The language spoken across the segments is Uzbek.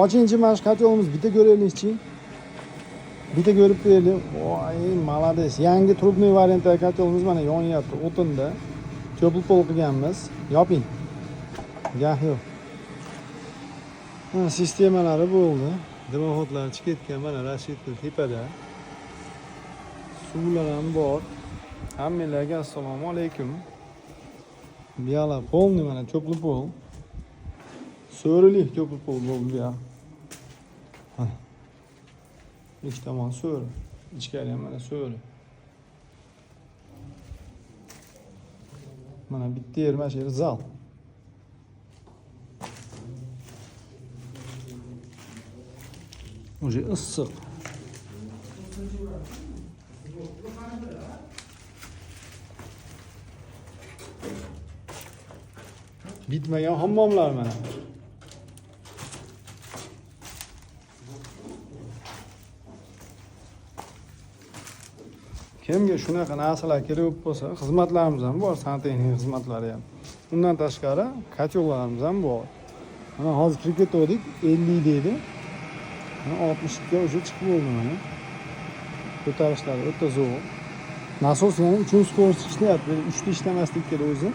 Ochingchi mana shu kotelimiz, bitta ko'raylikchi. Bitta ko'rib qo'yaylik. Voy, молодец. Yangi трубный variantdagi kotelimiz mana yonyapti o'tinda. Теплый pol qilganmiz. Yoping. Gap yo'q. Ha, sistemalari bo'ldi. Dimoxodlar chiqib ketgan mana расширитель tepada. Suvlar ham bor. Hammanglarga assalomu alaykum. Bu yoqlar полный mana теплый pol. So'rilik теплый pol bo'ldi bu yoq. Mana. Ikki tomon so'ri. Ichkari ham mana so'ri. Mana bitta yer, mana shu yer zal. Уже issiq. Bitmagan hammomlar mana. Kimga shunaqa narsalar kerak bo'lib qolsa, xizmatlarimiz ham bor, santexnik xizmatlari ham. Undan tashqari kotellarimiz ham bor. Mana hozir kirib ketgandik, 50 deydi. Mana 62 ga уже chiqib bo'ldi mana. Ko'tarishlari o'ta zo'r. Nasos yana 3 скорость ishlayapti. 3 ta ishlamaslik kerak o'zi.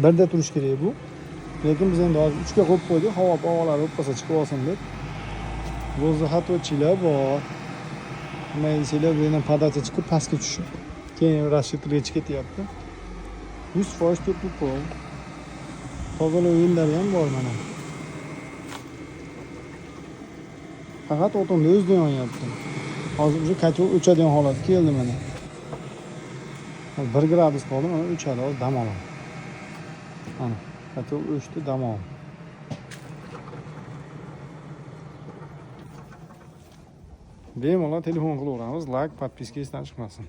Birda turish kerak bu. Lekin biz endi hozir 3 ga qo'yib qo'ydik, havo havolar bo'lib qolsa chiqib olsin deb. Воздухоотвод chilar bor. Nima desanglar, bu yerdan подача chiqib pastga tushib, keyin расширитель ga chiqib ketyapti. 100% теплый pol. Tozalov yo'llari ham bor mana. Faqat o'tinda o'zida yonyapti. Hozir уже котел o'chadigan holat keldi mana. Hozir 1 gradus qoldi, mana o'chadi, hozir dam oladi. Mana котел o'chdi, dam oldi. Bemalol telefon qilaveramiz, layk, подписка esdan chiqmasin.